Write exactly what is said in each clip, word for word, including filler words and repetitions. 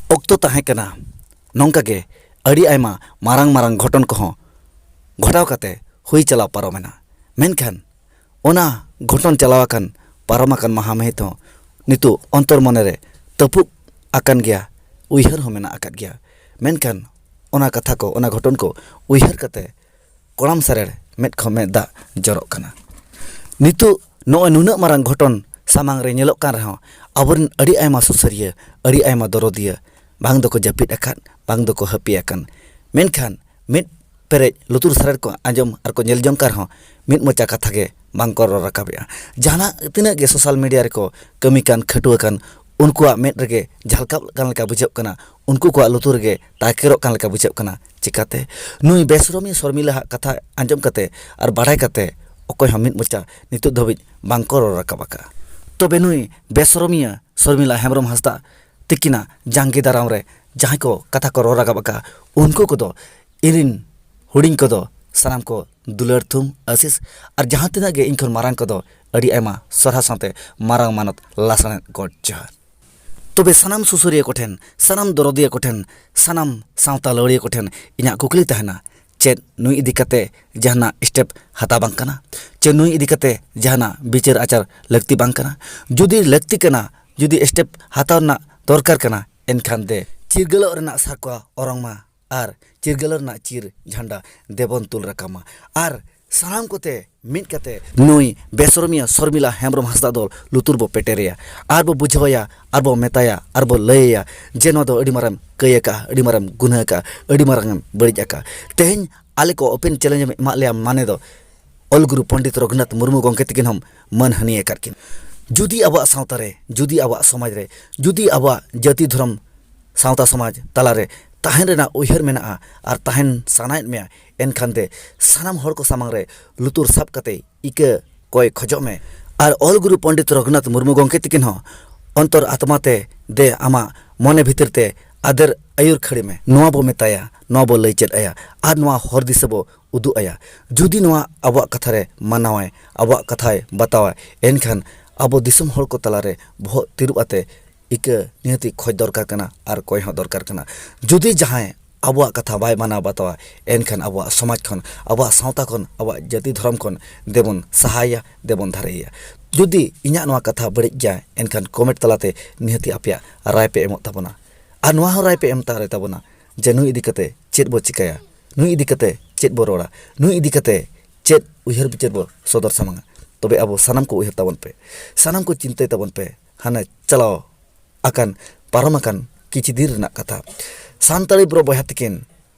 ᱚᱠᱛᱚ ᱛᱟᱦᱮᱸ ᱠᱟᱱᱟ, ᱱᱚᱝᱠᱟ ᱜᱮ ᱟᱹᱰᱤ ᱟᱭᱢᱟ ᱢᱟᱨᱟᱝ ᱢᱟᱨᱟᱝ ᱜᱷᱚᱴᱚᱱ ᱠᱚᱦᱚᱸ ᱜᱷᱚᱴᱟᱣ ᱠᱟᱛᱮ ᱦᱩᱭ ᱪᱟᱞᱟᱣ ᱯᱟᱨᱚᱢᱮᱱᱟ᱾ ᱢᱮᱱᱠᱷᱟᱱ ᱚᱱᱟ ᱜᱷᱚᱴᱚᱱ ᱪᱟᱞᱟᱣ ᱟᱠᱟᱱ, ᱯᱟᱨᱚᱢ ᱟᱠᱟᱱ ᱢᱟᱦᱟ ᱢᱟᱹᱦᱤᱛ ᱦᱚᱸ ᱱᱤᱛᱚᱜ ᱚᱱᱛᱚᱨ ᱢᱚᱱᱮ ᱨᱮ ᱛᱟᱹᱯᱩᱜ ᱟᱠᱟᱱ ᱜᱮᱭᱟ, ᱩᱭᱦᱟᱹᱨ ᱦᱚᱸ ᱢᱮᱱᱟᱜ ᱟᱠᱟᱫ ᱜᱮᱭᱟ᱾ ᱢᱮᱱᱠᱷᱟᱱ ᱚᱱᱟ ᱠᱟᱛᱷᱟ ᱠᱚ, ᱚᱱᱟ ᱜᱷᱚᱴᱚᱱ ᱠᱚ ᱩᱭᱦᱟᱹᱨ ᱠᱟᱛᱮ ᱠᱚᱲᱟᱢ ᱥᱟᱨᱮᱲ ᱢᱮᱫ ᱠᱷᱚᱱ ᱢᱮᱫ ᱫᱟᱜ ᱡᱚᱨᱚᱜ ᱠᱟᱱᱟ᱾ ᱱᱤᱛᱚᱜ ᱱᱚᱜᱼᱚᱭ ᱱᱩᱱᱟᱹᱜ ᱢᱟᱨᱟᱝ ᱜᱷᱚᱴᱚᱱ ᱥᱟᱢᱟᱝ ᱨᱮ ᱧᱮᱞᱚᱜ ᱠᱟᱱ ᱨᱮᱦᱚᱸ, ᱟᱵᱚᱨᱮᱱ ᱟᱹᱰᱤ ᱟᱭᱢᱟ ᱥᱩᱥᱟᱹᱨᱤᱭᱟᱹ, ᱟᱹᱰᱤ ᱟᱭᱢᱟ ᱫᱚᱨᱚᱫᱤᱭᱟᱹ ᱵᱟᱝ ᱫᱚᱠᱚ ᱡᱟᱹᱯᱤᱫ ᱟᱠᱟᱫ, ᱵᱟᱝ ᱫᱚᱠᱚ ᱦᱟᱹᱯᱤ ᱟᱠᱟᱱ, ᱢᱮᱱᱠᱷᱟᱱ ᱢᱤᱫ ᱯᱮᱨᱮᱡ ᱞᱩᱛᱩᱨ ᱥᱟᱨᱮᱲ ᱠᱚ ᱟᱸᱡᱚᱢ ᱟᱨ ᱠᱚ ᱧᱮᱞ ᱡᱚᱝ ᱠᱟᱱ ᱨᱮᱦᱚᱸ, ᱢᱤᱫ ᱢᱚᱪᱟ ᱠᱟᱛᱷᱟ ᱜᱮ ᱵᱟᱝ ᱠᱚ ᱨᱚᱲ ᱨᱟᱠᱟᱵᱮᱜᱼᱟ᱾ ᱡᱟᱦᱟᱱᱟᱜ ᱛᱤᱱᱟᱹᱜ ᱜᱮ ᱥᱳᱥᱟᱞ ᱢᱤᱰᱤᱭᱟ ᱨᱮᱠᱚ ᱠᱟᱹᱢᱤ ᱠᱟᱱ, ᱠᱷᱟᱹᱴᱩᱣᱟᱹ ᱠᱟᱱ, ᱩᱱᱠᱩᱣᱟᱜ ᱢᱮᱫ ᱨᱮᱜᱮ ᱡᱷᱟᱞᱠᱟᱜ ᱠᱟᱱ ᱞᱮᱠᱟ ᱵᱩᱡᱷᱟᱹᱜ ᱠᱟᱱᱟ, ᱩᱱᱠᱩ ᱠᱚᱣᱟᱜ ᱞᱩᱛᱩᱨ ᱨᱮᱜᱮ ᱛᱟᱠᱮᱨᱚᱜ ᱠᱟᱱ ᱞᱮᱠᱟ ᱵᱩᱡᱷᱟᱹᱜ ᱠᱟᱱᱟ᱾ ᱪᱤᱠᱟᱛᱮ? ᱱᱩᱭ ᱵᱮᱥᱨᱚᱢᱤ ᱥᱚᱨᱢᱤᱞᱟᱦᱟᱜ ᱠᱟᱛᱷᱟ ᱟᱸᱡᱚᱢ ᱠᱟᱛᱮ ᱟᱨ ᱵᱟᱲᱟᱭ ᱠᱟᱛᱮ ᱚᱠᱚᱭ ᱦᱚᱸ ᱢᱤᱫ ᱢᱚᱪᱟ ᱱᱤᱛᱚᱜ ᱫᱷᱟᱹᱵᱤᱡ ᱵᱟᱝ ᱠᱚ ᱨᱚᱲ ᱨᱟᱠᱟᱵ ᱟᱠᱟᱫᱼᱟ᱾ ᱛᱚᱵᱮ ᱱᱩᱭ ᱵᱮᱥᱨᱚᱢᱤᱭᱟᱹ ᱥᱚᱨᱢᱤᱞᱟ ᱦᱮᱢᱵᱨᱚᱢ ᱦᱟᱸᱥᱫᱟ ᱛᱤᱠᱤᱱᱟᱜ ᱡᱟᱸᱜᱮ ᱫᱟᱨᱟᱢ ᱨᱮ ᱡᱟᱦᱟᱸᱭ ᱠᱚ ᱠᱟᱛᱷᱟ ᱠᱚ ᱨᱚᱲ ᱨᱟᱠᱟᱵ ᱟᱠᱟᱫᱼᱟ, ᱩᱱᱠᱩ ᱠᱚᱫᱚ ᱤᱧᱨᱮᱱ ᱦᱩᱰᱤᱧ ᱠᱚᱫᱚ ᱥᱟᱱᱟᱢ ᱠᱚ ᱫᱩᱞᱟᱹᱲ ᱛᱷᱩᱢ ᱟᱥᱤᱥ, ᱟᱨ ᱡᱟᱦᱟᱸ ᱛᱤᱱᱟᱹᱜ ᱜᱮ ᱤᱧ ᱠᱷᱚᱱ ᱢᱟᱨᱟᱝ ᱠᱚᱫᱚ ᱟᱹᱰᱤ ᱟᱭᱢᱟ ᱥᱚᱨᱦᱟ ᱥᱟᱶᱛᱮ ᱢᱟᱨᱟᱝ ᱢᱟᱱᱚᱛ ᱞᱟᱥᱟᱲᱦᱮᱫ ᱜᱚᱰ ᱡᱚᱦᱟᱨ᱾ ᱛᱚᱵᱮ ᱥᱟᱱᱟᱢ ᱥᱩᱥᱟᱹᱨᱤᱭᱟᱹ ᱠᱚᱴᱷᱮᱱ, ᱥᱟᱱᱟᱢ ᱫᱚᱨᱚᱫᱤᱭᱟᱹ ᱠᱚᱴᱷᱮᱱ, ᱥᱟᱱᱟᱢ ᱥᱟᱶᱛᱟ ᱞᱟᱹᱣᱲᱤᱭᱟᱹ ᱠᱚᱴᱷᱮᱱ ᱤᱧᱟᱹᱜ ᱠᱩᱠᱞᱤ ᱛᱟᱦᱮᱱᱟ, ᱪᱮᱫ ᱱᱩᱭ ᱤᱫᱤ ᱠᱟᱛᱮ ᱡᱟᱦᱟᱱᱟᱜ ᱥᱴᱮᱯ ᱦᱟᱛᱟᱣ ᱵᱟᱝ ᱠᱟᱱᱟ? ᱪᱮ ᱱᱩᱭ ᱤᱫᱤ ᱠᱟᱛᱮ ᱡᱟᱦᱟᱱᱟᱜ ᱵᱤᱪᱟᱹᱨ ᱟᱪᱟᱨ ᱞᱟᱹᱠᱛᱤ ᱵᱟᱝ ᱠᱟᱱᱟ? ᱡᱩᱫᱤ ᱞᱟᱹᱠᱛᱤ ᱠᱟᱱᱟ, ᱡᱩᱫᱤ ᱥᱴᱮᱯ ᱦᱟᱛᱟᱣ ᱨᱮᱱᱟᱜ ᱫᱚᱨᱠᱟᱨ ᱠᱟᱱᱟ, ᱮᱱᱠᱷᱟᱱ ᱫᱮ ᱪᱤᱨᱜᱟᱹᱞᱚᱜ ᱨᱮᱱᱟᱜ ᱥᱟᱠᱣᱟ ᱚᱨᱚᱝ ᱢᱟ ᱟᱨ ᱪᱤᱨᱜᱟᱹᱞ ᱨᱮᱱᱟᱜ ᱪᱤᱨ ᱡᱷᱟᱱᱰᱟ ᱫᱮᱵᱚᱱ ᱛᱩᱞ ᱨᱟᱠᱟᱵ ᱢᱟ᱾ ᱟᱨ ᱥᱟᱱᱟᱢ ᱠᱚᱛᱮ ᱢᱤᱫ ᱠᱟᱛᱮ ᱱᱩᱭ ᱵᱮᱥᱨᱚᱢᱤᱭᱟᱹ ᱥᱚᱨᱢᱤᱞᱟ ᱦᱮᱢᱵᱨᱚᱢ ᱦᱟᱸᱥᱫᱟ ᱫᱚ ᱞᱩᱛᱩᱨ ᱵᱚ ᱯᱮᱴᱮᱨᱮᱭᱟ, ᱟᱨ ᱵᱚ ᱵᱩᱡᱷᱟᱹᱣᱟᱭᱟ, ᱟᱨ ᱵᱚ ᱢᱮᱛᱟᱭᱟ, ᱟᱨ ᱵᱚ ᱞᱟᱹᱭᱟᱭᱟ ᱡᱮ ᱱᱚᱣᱟ ᱫᱚ ᱟᱹᱰᱤ ᱢᱟᱨᱟᱝ ᱠᱟᱹᱭ ᱟᱠᱟᱫᱼᱟ, ᱟᱹᱰᱤ ᱢᱟᱨᱟᱝ ᱜᱩᱱᱟᱹ ᱟᱠᱟᱫᱼᱟ, ᱟᱹᱰᱤ ᱢᱟᱨᱟᱝ ᱵᱟᱹᱲᱤᱡ ᱟᱠᱟᱫᱼᱟ᱾ ᱛᱮᱦᱮᱧ ᱟᱞᱮ ᱠᱚ ᱳᱯᱮᱱ ᱪᱮᱞᱮᱧᱡᱽ ᱮᱢ ᱮᱢᱟᱫ ᱞᱮᱭᱟ, ᱢᱟᱱᱮ ᱫᱚ ᱚᱞ ᱜᱩᱨᱩ ᱯᱚᱱᱰᱤᱛ ᱨᱚᱜᱷᱩᱱᱟᱛᱷ ᱢᱩᱨᱢᱩ ᱜᱚᱢᱠᱮ ᱛᱤᱠᱤᱱ ᱦᱚᱸᱢ ᱢᱟᱹᱱ ᱦᱟᱹᱱᱤ ᱟᱠᱟᱫ ᱠᱤᱱ᱾ ᱡᱩᱫᱤ ᱟᱵᱚᱣᱟᱜ ᱥᱟᱶᱛᱟ ᱨᱮ, ᱡᱩᱫᱤ ᱟᱵᱚᱣᱟᱜ ᱥᱚᱢᱟᱡᱽ ᱨᱮ, ᱡᱩᱫᱤ ᱟᱵᱚᱣᱟᱜ ᱡᱟᱹᱛᱤ ᱫᱷᱚᱨᱚᱢ ᱥᱟᱶᱛᱟ ᱥᱚᱢᱟᱡᱽ ᱛᱟᱞᱟᱨᱮ ᱛᱟᱦᱮᱱ ᱨᱮᱱᱟᱜ ᱩᱭᱦᱟᱹᱨ ᱢᱮᱱᱟᱜᱼᱟ ᱟᱨ ᱛᱟᱦᱮᱱ ᱥᱟᱱᱟᱭᱮᱫ ᱢᱮᱭᱟ, ᱮᱱᱠᱷᱟᱱ ᱫᱮ ᱥᱟᱱᱟᱢ ᱦᱚᱲ ᱠᱚ ᱥᱟᱢᱟᱝ ᱨᱮ ᱞᱩᱛᱩᱨ ᱥᱟᱵ ᱠᱟᱛᱮ ᱤᱠᱟᱹ ᱠᱚᱭ ᱠᱷᱚᱡᱚᱜ ᱢᱮ᱾ ᱟᱨ ᱚᱞ ᱜᱩᱨᱩ ᱯᱚᱱᱰᱤᱛ ᱨᱚᱜᱷᱩᱱᱟᱛᱷ ᱢᱩᱨᱢᱩ ᱜᱚᱢᱠᱮ ᱛᱤᱠᱤᱱ ᱦᱚᱸ ᱚᱱᱛᱚᱨ ᱟᱛᱢᱟ ᱛᱮ ᱫᱮ ᱟᱢᱟᱜ ᱢᱚᱱᱮ ᱵᱷᱤᱛᱤᱨ ᱛᱮ ᱟᱫᱮᱨ ᱟᱹᱭᱩᱨ ᱠᱷᱟᱹᱲᱤ ᱢᱮ᱾ ᱱᱚᱣᱟ ᱵᱚ ᱢᱮᱛᱟᱭᱟ, ᱱᱚᱣᱟ ᱵᱚ ᱞᱟᱹᱭ ᱪᱮᱫ ᱟᱭᱟ, ᱟᱨ ᱱᱚᱣᱟ ᱦᱚᱨ ᱫᱤᱥᱟᱹ ᱵᱚ ᱩᱫᱩᱜ ᱟᱭᱟ᱾ ᱡᱩᱫᱤ ᱱᱚᱣᱟ ᱟᱵᱚᱣᱟᱜ ᱠᱟᱛᱷᱟ ᱨᱮ ᱢᱟᱱᱟᱣᱟᱭ, ᱟᱵᱚᱣᱟᱜ ᱠᱟᱛᱷᱟᱭ ᱵᱟᱛᱟᱣᱟᱭ, ᱮᱱᱠᱷᱟᱱ ᱟᱵᱚ ᱫᱤᱥᱚᱢ ᱦᱚᱲ ᱠᱚ ᱛᱟᱞᱟᱨᱮ ᱵᱚᱦᱚᱜ ᱛᱤᱨᱩᱵ ᱟᱛᱮ ᱤᱠᱟᱹ ᱱᱤᱦᱟᱹᱛᱤ ᱠᱷᱚᱡᱽ ᱫᱚᱨᱠᱟᱨ ᱠᱟᱱᱟ ᱟᱨ ᱠᱚᱭ ᱦᱚᱸ ᱫᱚᱨᱠᱟᱨ ᱠᱟᱱᱟ᱾ ᱡᱩᱫᱤ ᱡᱟᱦᱟᱸᱭ ᱟᱵᱚᱣᱟᱜ ᱠᱟᱛᱷᱟ ᱵᱟᱭ ᱢᱟᱱᱟᱣ ᱵᱟᱛᱟᱣᱟ, ᱮᱱᱠᱷᱟᱱ ᱟᱵᱚᱣᱟᱜ ᱥᱚᱢᱟᱡᱽ ᱠᱷᱚᱱ, ᱟᱵᱚᱣᱟᱜ ᱥᱟᱶᱛᱟ ᱠᱷᱚᱱ, ᱟᱵᱚᱣᱟᱜ ᱡᱟᱹᱛᱤ ᱫᱷᱚᱨᱚᱢ ᱠᱷᱚᱱ ᱫᱮᱵᱚᱱ ᱥᱟᱦᱟᱭᱟ, ᱫᱮᱵᱚᱱ ᱫᱷᱟᱨᱮᱭᱟ᱾ ᱡᱩᱫᱤ ᱤᱧᱟᱹᱜ ᱱᱚᱣᱟ ᱠᱟᱛᱷᱟ ᱵᱟᱹᱲᱤᱡ ᱜᱮᱭᱟ, ᱮᱱᱠᱷᱟᱱ ᱠᱚᱢᱮᱱᱴ ᱛᱟᱞᱟᱛᱮ ᱱᱤᱦᱟᱹᱛᱤ ᱟᱯᱮᱭᱟᱜ ᱨᱟᱭ ᱯᱮ ᱮᱢᱚᱜ ᱛᱟᱵᱚᱱᱟ᱾ ᱟᱨ ᱱᱚᱣᱟ ᱦᱚᱸ ᱨᱟᱭ ᱯᱮ ᱮᱢ ᱛᱟᱨᱟᱭ ᱛᱟᱵᱚᱱᱟ ᱡᱮ ᱱᱩᱭ ᱤᱫᱤ ᱠᱟᱛᱮ ᱪᱮᱫ ᱵᱚ ᱪᱤᱠᱟᱹᱭᱟ, ᱱᱩᱭ ᱤᱫᱤ ᱠᱟᱛᱮ ᱪᱮᱫ ᱵᱚ ᱨᱚᱲᱟ, ᱱᱩᱭ ᱤᱫᱤ ᱠᱟᱛᱮ ᱪᱮᱫ ᱩᱭᱦᱟᱹᱨ ᱵᱤᱪᱟᱹᱨ ᱵᱚ ᱥᱚᱫᱚᱨ ᱥᱟᱢᱟᱝᱟ᱾ ᱛᱚᱵᱮ ᱟᱵᱚ ᱥᱟᱱᱟᱢ ᱠᱚ ᱩᱭᱦᱟᱹᱨ ᱛᱟᱵᱚᱱ ᱯᱮ, ᱥᱟᱱᱟᱢ ᱠᱚ ᱪᱤᱱᱛᱟᱹᱭ ᱛᱟᱵᱚᱱ ᱯᱮ᱾ ᱦᱟᱱᱮ ᱪᱟᱞᱟᱣ ᱟᱠᱟᱱ, ᱯᱟᱨᱚᱢ ᱟᱠᱟᱱ ᱠᱤᱪᱷᱩ ᱫᱤᱱ ᱨᱮᱱᱟᱜ ᱠᱟᱛᱷᱟ, ᱥᱟᱱᱛᱟᱲᱤ ᱵᱨᱚ ᱵᱚᱭᱦᱟ ᱛᱟᱹᱠᱤᱱ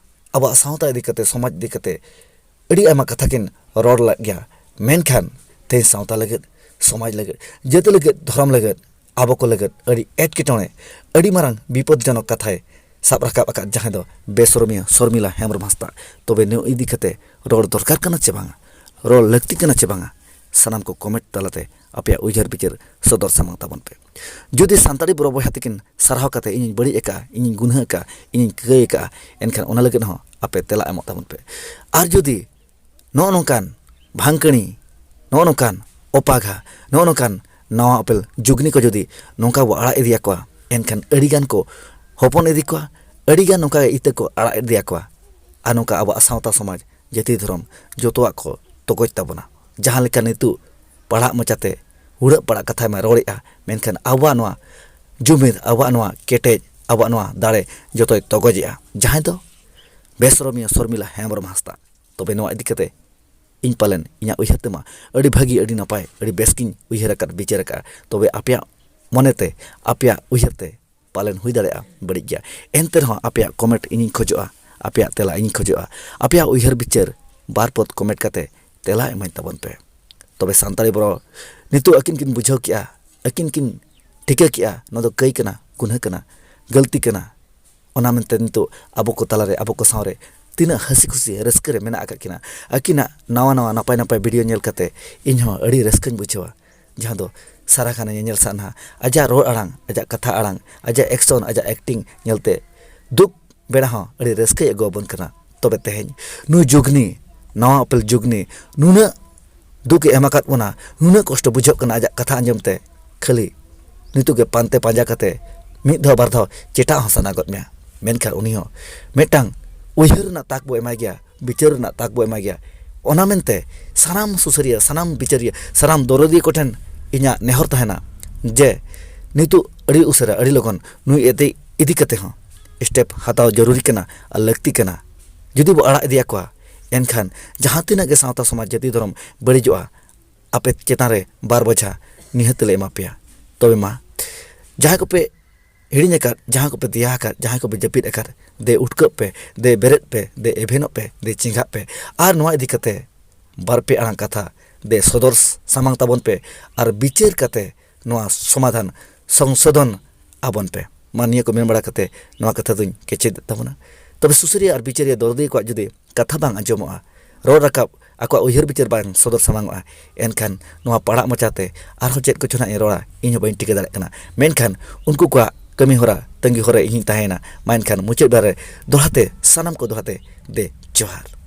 ᱟᱵᱚᱣᱟᱜ ᱥᱟᱶᱛᱟ ᱤᱫᱤ ᱠᱟᱛᱮ, ᱥᱚᱢᱟᱡᱽ ᱤᱫᱤ ᱠᱟᱛᱮ ᱟᱹᱰᱤ ᱟᱭᱢᱟ ᱠᱟᱛᱷᱟ ᱠᱤᱱ ᱨᱚᱲ ᱞᱮᱫ ᱜᱮᱭᱟ᱾ ᱢᱮᱱᱠᱷᱟᱱ ᱛᱮᱦᱮᱧ ᱥᱟᱶᱛᱟ ᱞᱟᱹᱜᱤᱫ, ᱥᱚᱢᱟᱡᱽ ᱞᱟᱹᱜᱤᱫ, ᱡᱟᱹᱛᱤ ᱞᱟᱹᱜᱤᱫ, ᱫᱷᱚᱨᱚᱢ ᱞᱟᱹᱜᱤᱫ, ᱟᱵᱚ ᱠᱚ ᱞᱟᱹᱜᱤᱫ ᱟᱹᱰᱤ ᱮᱴᱠᱮᱴᱚᱬᱮ, ᱟᱹᱰᱤ ᱢᱟᱨᱟᱝ ᱵᱤᱯᱚᱫᱽᱡᱚᱱᱚᱠ ᱠᱟᱛᱷᱟᱭ ᱥᱟᱵ ᱨᱟᱠᱟᱵ ᱟᱠᱟᱫ, ᱡᱟᱦᱟᱸᱭ ᱫᱚ ᱵᱮᱥᱨᱚᱢᱤᱭᱟᱹ ᱥᱚᱨᱢᱤᱞᱟ ᱦᱮᱢᱵᱨᱚᱢ ᱦᱟᱸᱥᱫᱟ᱾ ᱛᱚᱵᱮ ᱱᱩᱭ ᱤᱫᱤ ᱠᱟᱛᱮ ᱨᱚᱲ ᱫᱚᱨᱠᱟᱨ ᱠᱟᱱᱟ ᱪᱮ ᱵᱟᱝᱟ, ᱨᱚᱲ ᱞᱟᱹᱠᱛᱤ ᱠᱟᱱᱟ ᱪᱮ ᱵᱟᱝᱟ, ᱥᱟᱱᱟᱢ ᱠᱚ ᱠᱚᱢᱮᱱᱴ ᱛᱟᱞᱟᱛᱮ ᱟᱯᱮᱭᱟᱜ ᱩᱭᱦᱟᱹᱨ ᱵᱤᱪᱟᱹᱨ ᱥᱚᱫᱚᱨ ᱥᱟᱢᱟᱝ ᱛᱟᱵᱚᱱ ᱯᱮ᱾ ᱡᱩᱫᱤ ᱥᱟᱱᱛᱟᱲᱤ ᱵᱨᱚ ᱵᱚᱭᱦᱟ ᱛᱟᱹᱠᱤᱱ ᱥᱟᱨᱦᱟᱣ ᱠᱟᱛᱮ ᱤᱧᱤᱧ ᱵᱟᱹᱲᱤᱡ ᱟᱠᱟᱫᱼᱟ, ᱤᱧᱤᱧ ᱜᱩᱱᱦᱟᱹ ᱟᱠᱟᱫᱼᱟ, ᱤᱧᱤᱧ ᱠᱟᱹᱭ ᱟᱠᱟᱫᱼᱟ, ᱮᱱᱠᱷᱟᱱ ᱚᱱᱟ ᱞᱟᱹᱜᱤᱫ ᱦᱚᱸ ᱟᱯᱮ ᱛᱮᱞᱟ ᱮᱢᱚᱜ ᱛᱟᱵᱚᱱ ᱯᱮ᱾ ᱟᱨ ᱡᱩᱫᱤ ᱱᱚᱜᱼᱚ ᱱᱚᱝᱠᱟᱱ ᱵᱷᱟᱝᱠᱟᱹᱲᱤ, ᱱᱚᱜᱼᱚ ᱱᱚᱝᱠᱟᱱ ᱚᱯᱟᱜᱷᱟ, ᱱᱚᱜᱼᱚ ᱱᱚᱝᱠᱟᱱ ᱱᱟᱣᱟ ᱚᱯᱮᱞ ᱡᱩᱜᱽᱱᱤ ᱠᱚ ᱡᱩᱫᱤ ᱱᱚᱝᱠᱟ ᱵᱚ ᱟᱲᱟᱜ ᱤᱫᱤᱭᱟᱠᱚᱣᱟ, ᱮᱱᱠᱷᱟᱱ ᱟᱹᱰᱤᱜᱟᱱ ᱠᱚ ᱦᱚᱯᱚᱱ ᱤᱫᱤ ᱠᱚᱣᱟ, ᱟᱹᱰᱤᱜᱟᱱ ᱱᱚᱝᱠᱟ ᱤᱛᱟᱹ ᱠᱚ ᱟᱲᱟᱜ ᱤᱫᱤᱭᱟᱠᱚᱣᱟ᱾ ᱟᱨ ᱱᱚᱝᱠᱟ ᱟᱵᱚᱣᱟᱜ ᱥᱟᱶᱛᱟ ᱥᱚᱢᱟᱡᱽ, ᱡᱟᱹᱛᱤ ᱫᱷᱚᱨᱚᱢ ᱡᱚᱛᱚᱣᱟᱜ ᱠᱚ ᱛᱚᱠᱚᱡ ᱛᱟᱵᱚᱱᱟ᱾ ᱡᱟᱦᱟᱸ ᱞᱮᱠᱟ ᱱᱤᱛᱚᱜ ᱯᱟᱲᱦᱟᱜ ᱢᱚᱪᱟᱛᱮ ᱦᱩᱲᱟᱹᱜ ᱯᱟᱲᱦᱟᱜ ᱠᱟᱛᱷᱟᱭ ᱢᱟ ᱨᱚᱲᱮᱫᱼᱟ, ᱢᱮᱱᱠᱷᱟᱱ ᱟᱵᱚᱣᱟᱜ ᱱᱚᱣᱟ ᱡᱩᱢᱤᱫ, ᱟᱵᱚᱣᱟᱜ ᱱᱚᱣᱟ ᱠᱮᱴᱮᱡ, ᱟᱵᱚᱣᱟᱜ ᱱᱚᱣᱟ ᱫᱟᱲᱮ ᱡᱚᱛᱚᱭ ᱛᱚᱜᱚᱡᱮᱜᱼᱟ, ᱡᱟᱦᱟᱸᱭ ᱫᱚ ᱵᱮᱥᱨᱚᱢᱤᱭᱟᱹ ᱥᱚᱨᱢᱤᱞᱟ ᱦᱮᱢᱵᱨᱚᱢ ᱦᱟᱸᱥᱫᱟ᱾ ᱛᱚᱵᱮ ᱱᱚᱣᱟ ᱤᱫᱤ ᱠᱟᱛᱮ ᱤᱧ ᱯᱟᱞᱮᱱ ᱤᱧᱟᱹᱜ ᱩᱭᱦᱟᱹᱨ ᱛᱮᱢᱟ ᱟᱹᱰᱤ ᱵᱷᱟᱹᱜᱤ, ᱟᱹᱰᱤ ᱱᱟᱯᱟᱭ, ᱟᱹᱰᱤ ᱵᱮᱥ ᱜᱤᱧ ᱩᱭᱦᱟᱹᱨ ᱟᱠᱟᱫ, ᱵᱤᱪᱟᱹᱨ ᱟᱠᱟᱫᱼᱟ᱾ ᱛᱚᱵᱮ ᱟᱯᱮᱭᱟᱜ ᱢᱚᱱᱮᱛᱮ, ᱟᱯᱮᱭᱟᱜ ᱩᱭᱦᱟᱹᱨ ᱛᱮ ᱯᱟᱞᱮᱱ ᱦᱩᱭ ᱫᱟᱲᱮᱭᱟᱜᱼᱟ ᱵᱟᱹᱲᱤᱡ ᱜᱮᱭᱟ᱾ ᱮᱱᱛᱮ ᱨᱮᱦᱚᱸ ᱟᱯᱮᱭᱟᱜ ᱠᱚᱢᱮᱱᱴ ᱤᱧᱤᱧ ᱠᱷᱚᱡᱚᱜᱼᱟ, ᱟᱯᱮᱭᱟᱜ ᱛᱮᱞᱟ ᱤᱧᱤᱧ ᱠᱷᱚᱡᱚᱜᱼᱟ, ᱟᱯᱮᱭᱟᱜ ᱩᱭᱦᱟᱹᱨ ᱵᱤᱪᱟᱹᱨ ᱵᱟᱨ ᱯᱚᱫ ᱠᱚᱢᱮᱱᱴ ᱠᱟᱛᱮ ᱛᱮᱞᱟ ᱮᱢᱟᱹᱧ ᱛᱟᱵᱚᱱ ᱯᱮ᱾ ᱛᱚᱵᱮ ᱥᱟᱱᱛᱟᱲᱤ ᱵᱨᱚ ᱱᱤᱛᱚᱜ ᱟᱹᱠᱤᱱ ᱠᱤᱱ ᱵᱩᱡᱷᱟᱹᱣ ᱠᱮᱜᱼᱟ, ᱟᱹᱠᱤᱱ ᱠᱤᱱ ᱴᱷᱤᱠᱟᱹ ᱠᱮᱜᱼᱟ, ᱱᱚᱣᱟ ᱫᱚ ᱠᱟᱹᱭ ᱠᱟᱱᱟ, ᱜᱩᱱᱦᱟᱹ ᱠᱟᱱᱟ, ᱜᱟᱹᱞᱛᱤ ᱠᱟᱱᱟ᱾ ᱚᱱᱟ ᱢᱮᱱᱛᱮ ᱱᱤᱛᱚᱜ ᱟᱵᱚ ᱠᱚ ᱛᱟᱞᱟᱨᱮ, ᱟᱵᱚ ᱠᱚ ᱥᱟᱶᱨᱮ ᱛᱤᱱᱟᱹᱜ ᱦᱟᱹᱥᱤ ᱠᱷᱩᱥᱤ ᱨᱟᱹᱥᱠᱟᱹ ᱨᱮ ᱢᱮᱱᱟᱜ ᱟᱠᱟᱫ ᱠᱤᱱᱟ᱾ ᱟᱹᱠᱤᱱᱟᱜ ᱱᱟᱣᱟ ᱱᱟᱣᱟ ᱱᱟᱯᱟᱭ ᱱᱟᱯᱟᱭ ᱵᱷᱤᱰᱤᱭᱳ ᱧᱮᱞ ᱠᱟᱛᱮ ᱤᱧᱦᱚᱸ ᱟᱹᱰᱤ ᱨᱟᱹᱥᱠᱟᱹᱧ ᱵᱩᱡᱷᱟᱹᱣᱟ, ᱡᱟᱦᱟᱸ ᱫᱚ ᱥᱟᱨᱟ ᱜᱷᱟᱱᱮ ᱧᱮᱧᱮᱞ ᱥᱟᱱᱟ᱾ ᱟᱡᱟᱜ ᱨᱚᱲ ᱟᱲᱟᱝ, ᱟᱡᱟᱜ ᱠᱟᱛᱷᱟ ᱟᱲᱟᱝ, ᱟᱡᱟᱜ ᱮᱠᱥᱚᱱ, ᱟᱡᱟᱜ ᱮᱠᱴᱤᱝ ᱧᱮᱞᱛᱮ ᱫᱩᱠ ᱵᱮᱲᱟ ᱦᱚᱸ ᱟᱹᱰᱤ ᱨᱟᱹᱥᱠᱟᱹᱭ ᱟᱹᱜᱩ ᱟᱵᱚᱱ ᱠᱟᱱᱟ᱾ ᱛᱚᱵᱮ ᱛᱮᱦᱮᱧ ᱱᱩᱭ ᱡᱩᱜᱽᱱᱤ, ᱱᱟᱣᱟ ᱚᱯᱮᱞ ᱡᱩᱜᱽᱱᱤ, ᱱᱩᱱᱟᱹᱜ ᱫᱩᱠ ᱮ ᱮᱢ ᱟᱠᱟᱫ ᱵᱚᱱᱟ, ᱱᱩᱱᱟᱹᱜ ᱠᱚᱥᱴᱚ ᱵᱩᱡᱷᱟᱹᱜ ᱠᱟᱱᱟ ᱟᱡᱟᱜ ᱠᱟᱛᱷᱟ ᱟᱸᱡᱚᱢ ᱛᱮ᱾ ᱠᱷᱟᱹᱞᱤ ᱱᱤᱛᱚᱜ ᱜᱮ ᱯᱟᱱᱛᱮ ᱯᱟᱸᱡᱟ ᱠᱟᱛᱮ ᱢᱤᱫ ᱫᱷᱟᱣ ᱵᱟᱨ ᱫᱷᱟᱣ ᱪᱮᱴᱟᱜ ᱦᱚᱸ ᱥᱟᱱᱟ ᱜᱚᱫ ᱢᱮᱭᱟ᱾ ᱢᱮᱱᱠᱷᱟᱱ ᱩᱱᱤ ᱦᱚᱸ ᱢᱤᱫᱴᱟᱝ ᱩᱭᱦᱟᱹᱨ ᱨᱮᱱᱟᱜ ᱛᱟᱠ ᱵᱚ ᱮᱢᱟᱭ ᱜᱮᱭᱟ, ᱵᱤᱪᱟᱹᱨ ᱨᱮᱱᱟᱜ ᱛᱟᱠ ᱵᱚ ᱮᱢᱟᱭ ᱜᱮᱭᱟ᱾ ᱚᱱᱟ ᱢᱮᱱᱛᱮ ᱥᱟᱱᱟᱢ ᱥᱩᱥᱟᱹᱨᱤᱭᱟᱹ, ᱥᱟᱱᱟᱢ ᱵᱤᱪᱟᱹᱨᱤᱭᱟᱹ, ᱥᱟᱱᱟᱢ ᱫᱚᱨᱚᱫᱤᱭᱟᱹ ᱠᱚᱴᱷᱮᱱ ᱤᱧᱟᱹᱜ ᱱᱮᱦᱚᱨ ᱛᱟᱦᱮᱱᱟ ᱡᱮ ᱱᱤᱛᱚᱜ ᱟᱹᱰᱤ ᱩᱥᱟᱹᱨᱟ, ᱟᱹᱰᱤ ᱞᱚᱜᱚᱱ ᱱᱩᱭ ᱤᱫᱤ, ᱤᱫᱤ ᱠᱟᱛᱮ ᱦᱚᱸ ᱥᱴᱮᱯ ᱦᱟᱛᱟᱣ ᱡᱚᱨᱩᱨᱤ ᱠᱟᱱᱟ ᱟᱨ ᱞᱟᱹᱠᱛᱤ ᱠᱟᱱᱟ᱾ ᱡᱩᱫᱤ ᱵᱚ ᱟᱲᱟᱜ ᱤᱫᱤᱭᱟᱠᱚᱣᱟ, ᱮᱱᱠᱷᱟᱱ ᱡᱟᱦᱟᱸ ᱛᱤᱱᱟᱹᱜ ᱜᱮ ᱥᱟᱶᱛᱟ ᱥᱚᱢᱟᱡᱽ ᱡᱟᱹᱛᱤ ᱫᱷᱚᱨᱚᱢ ᱵᱟᱹᱲᱤᱡᱚᱜᱼᱟ, ᱟᱯᱮ ᱪᱮᱛᱟᱱ ᱨᱮ ᱵᱟᱨ ᱵᱚᱡᱷᱟ ᱱᱤᱦᱟᱹᱛ ᱞᱮ ᱮᱢᱟ ᱯᱮᱭᱟ᱾ ᱛᱚᱵᱮ ᱢᱟ, ᱡᱟᱦᱟᱸᱭ ᱠᱚᱯᱮ ᱦᱤᱲᱤᱧ ᱟᱠᱟᱫ, ᱡᱟᱦᱟᱸᱭ ᱠᱚᱯᱮ ᱫᱮᱭᱟ ᱟᱠᱟᱫ, ᱡᱟᱦᱟᱸᱭ ᱠᱚᱯᱮ ᱡᱟᱹᱯᱤᱫ ᱟᱠᱟᱫ, ᱫᱮ ᱩᱴᱠᱟᱹᱜ ᱯᱮ, ᱫᱮ ᱵᱮᱨᱮᱫ ᱯᱮ, ᱫᱮ ᱮᱵᱷᱮᱱᱚᱜ ᱯᱮ, ᱫᱮ ᱪᱮᱸᱜᱷᱟᱜ ᱯᱮ᱾ ᱟᱨ ᱱᱚᱣᱟ ᱤᱫᱤ ᱠᱟᱛᱮ ᱵᱟᱨ ᱯᱮ ᱟᱲᱟᱝ ᱠᱟᱛᱷᱟ ᱫᱮ ᱥᱚᱫᱚᱨ ᱥᱟᱢᱟᱝ ᱛᱟᱵᱚᱱ ᱯᱮ ᱟᱨ ᱵᱤᱪᱟᱹᱨ ᱠᱟᱛᱮ ᱱᱚᱣᱟ ᱥᱚᱢᱟᱫᱷᱟᱱ, ᱥᱚᱝᱥᱳᱫᱷᱚᱱ ᱟᱵᱚᱱ ᱯᱮ᱾ ᱢᱟ, ᱱᱤᱭᱟᱹ ᱠᱚ ᱢᱮᱱ ᱵᱟᱲᱟ ᱠᱟᱛᱮ ᱱᱚᱣᱟ ᱠᱟᱛᱷᱟ ᱫᱚᱧ ᱠᱮᱪᱮᱫ ᱛᱟᱵᱚᱱᱟ᱾ ᱛᱚᱵᱮ ᱥᱩᱥᱟᱹᱨᱤᱭᱟᱹ ᱟᱨ ᱵᱤᱪᱟᱹᱨᱤᱭᱟᱹ ᱫᱚᱨᱚᱫᱤᱭᱟᱹ ᱠᱚᱣᱟᱜ ᱡᱩᱫᱤ ᱠᱟᱛᱷᱟ ᱵᱟᱝ ᱟᱸᱡᱚᱢᱚᱜᱼᱟ, ᱨᱚᱲ ᱨᱟᱠᱟᱵ, ᱟᱠᱚᱣᱟᱜ ᱩᱭᱦᱟᱹᱨ ᱵᱤᱪᱟᱹᱨ ᱵᱟᱝ ᱥᱚᱫᱚᱨ ᱥᱟᱢᱟᱝᱚᱜᱼᱟ, ᱮᱱᱠᱷᱟᱱ ᱱᱚᱣᱟ ᱯᱟᱲᱟᱜ ᱢᱚᱪᱟᱛᱮ ᱟᱨᱦᱚᱸ ᱪᱮᱫ ᱠᱚᱪᱚ ᱱᱟᱜ ᱤᱧ ᱨᱚᱲᱟ, ᱤᱧ ᱦᱚᱸ ᱵᱟᱹᱧ ᱴᱷᱤᱠᱟᱹ ᱫᱟᱲᱮᱭᱟᱜ ᱠᱟᱱᱟ᱾ ᱢᱮᱱᱠᱷᱟᱱ ᱩᱱᱠᱩ ᱠᱚᱣᱟᱜ ᱠᱟᱹᱢᱤ ᱦᱚᱨᱟ ᱛᱟᱺᱜᱤ ᱦᱚᱨ ᱨᱮ ᱤᱧᱤᱧ ᱛᱟᱦᱮᱸᱭᱮᱱᱟ᱾ ᱢᱟ ᱮᱱᱠᱷᱟᱱ ᱢᱩᱪᱟᱹᱫ ᱵᱮᱲᱟ ᱨᱮ ᱫᱚᱦᱲᱟ ᱛᱮ ᱥᱟᱱᱟᱢ ᱠᱚ ᱫᱚᱦᱲᱟ ᱛᱮ ᱫᱮ ᱡᱚᱦᱟᱨ᱾